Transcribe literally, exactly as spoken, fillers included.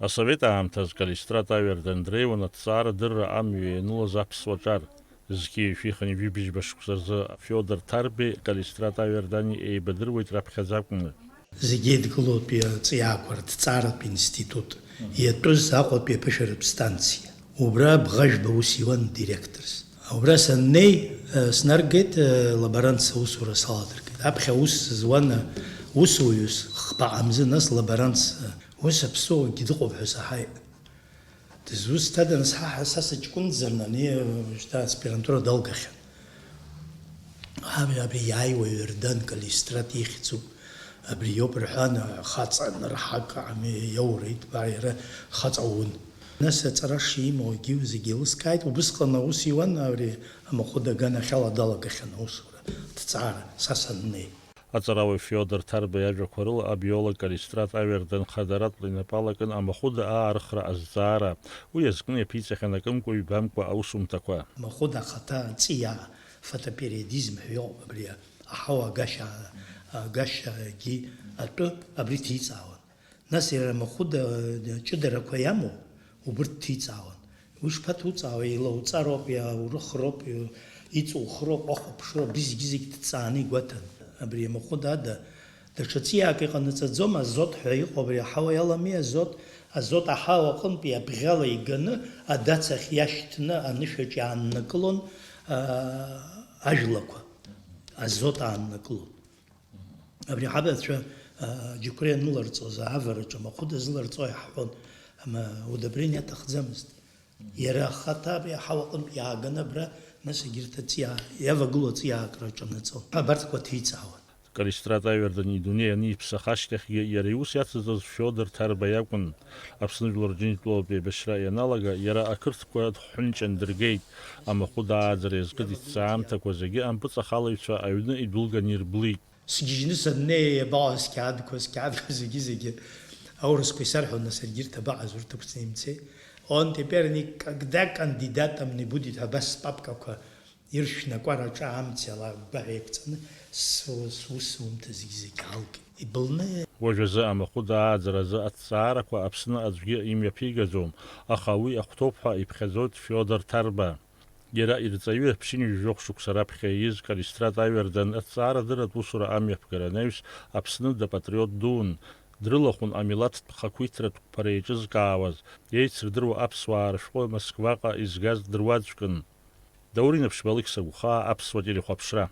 Асовет аамҭаз Калистрат Аҩардан дреиуан аҭҵаарадырра амҩа ианылаз аԥсуа ҿар. Зқьи жәшәи хынҩажәи бжьба шықәса рзы Феодор Ҭарбеи Калистрат Аҩардани еибадыруеит раԥхьаӡа акәны. Зегьы еидгылоуп аҵиаақәа рҭҵааратә институт иатәыз Аҟәатәи аԥышәаратә станциа. Убра бӷажәба ус иуан директорс. Убра саннеи, э, снаргеит, э, лаборантс аусура саладыргеит. Аԥхьа аус зуан, э, усуҩыс хԥа амзы, нас лаборантс, э, ус аԥсуагьы дыҟоуп ҳәа саҳаит. Дызусҭада, нас ҳа, ҳа, са сыҷкәынӡан, ани, э, шьҭа аспирантура далгахьан. Абри, абри иааиуа Ҩардан Калистрат ихьӡуп. Абри иоуп рҳәан, хаҵа нырҳак ами иоура иҭбаа иара хаҵа уун. Нас аҵара шимоу егьиу зегьы еилыскааит, убысҟан аус иуан, абри амахәыда аганахьала далагахьан аусура, аҭҵаара, са саннеи. Аҵарауаҩ Феодор Ҭарба иажәақәа рыла абиолог Калистрат Аҩардан хадаратәла инапы алакын амахәыда аарыхра азҵаара. Уи азкны иаԥиҵахьан акымкәа-ҩбамкәа аусумҭақәа. Амахәыда ахаҭа аҵиаа, фотопериодизм ҳәа иҟоуп абри, аҳауа агашьа, агашьагьы атәы абри ҭиҵаауан. Нас иара амахәыда ҷыдарақәа иамоу, убырҭ ҭиҵаауан. Уи шԥаҭуҵаауеи, илауҵароуп, иаурыхроуп, иҵухроуп, уахәаԥшроуп, абри зегьы-зегь ҭҵааны игәаҭан. Абри амахәыда ада даҽа ҵиаак иҟанаҵаӡом, азот ҳәа иҟоу абри аҳауа иалами, азот, азот аҳауа аҟынтәи абӷьала иганы адацахь иашьҭны анышәаҿ иааннакылон, аа, ажәлақәа, азот ааннакылон. Абри ҳабацәа, аа, аџьықәреи аныларҵоз, аавараҿы амахәыда зыларҵо иаҳҳәон, ама, удобрение аҭахӡамызт. Иара ахаҭа абри аҳауа аҟынтә иааганы абра, нас егьырҭ аҵиаа, иавагылоу аҵиаакра аҿанаҵон. Абарҭқәа ҭиҵаауан. Калистрат Аҩардани идунеи аниԥсах ашьҭахьгьы иара иус иацызҵоз Феодор Ҭарба иакәын. Аԥсны жәлар Рџьынџьтәылатә еибашьра ианалага, иара ақырҭқәа дхәынҷан дыргеит. Амахәыда ааӡара иазкыдиҵаз аамҭақәа зегьы ампыҵахалаҩцәа аҩны идәылган ирблит. Сгьежьны саннеи, абаҟаз сқьаадқәа, сқьаадқәа зегьы-зегьы аурысқәа исарҳәон, нас егьырҭ абаҟаз урҭ ықәҵны имцеи. Он теперь никогда кандидатом не будет, ҳәа абас спапкақәа иршәны акәараҿы амца ала агәгәаҳәа еиқәҵаны су-, сусумҭа зегьы-зегьы аалгеит. Ибылны. Уажәазы амахәыда ааӡаразы аҭҵаарақәа Аԥсны аӡәгьы имҩаԥигаӡом, аха уи ахәҭоуп ҳәа иԥхьаӡоит Феодор Ҭарба. Иара ирҵаҩы ԥшьынҩажәи жәохә шықәса раԥхьа ииз Калистрат Аҩардан аҭҵаарадырратә усура амҩаԥгара анаҩс Аԥсны дапатриот дуун, дрылахәын амилаҭтә хақәиҭратә қәԥара еиҿызкаауаз, еицырдыруа аԥсуаа рышәҟәы Москваҟа изгаз дыруаӡәкын. Даур Инаԥшьба, Алықьса Гәхаа, Аԥсуа телехәаԥшра.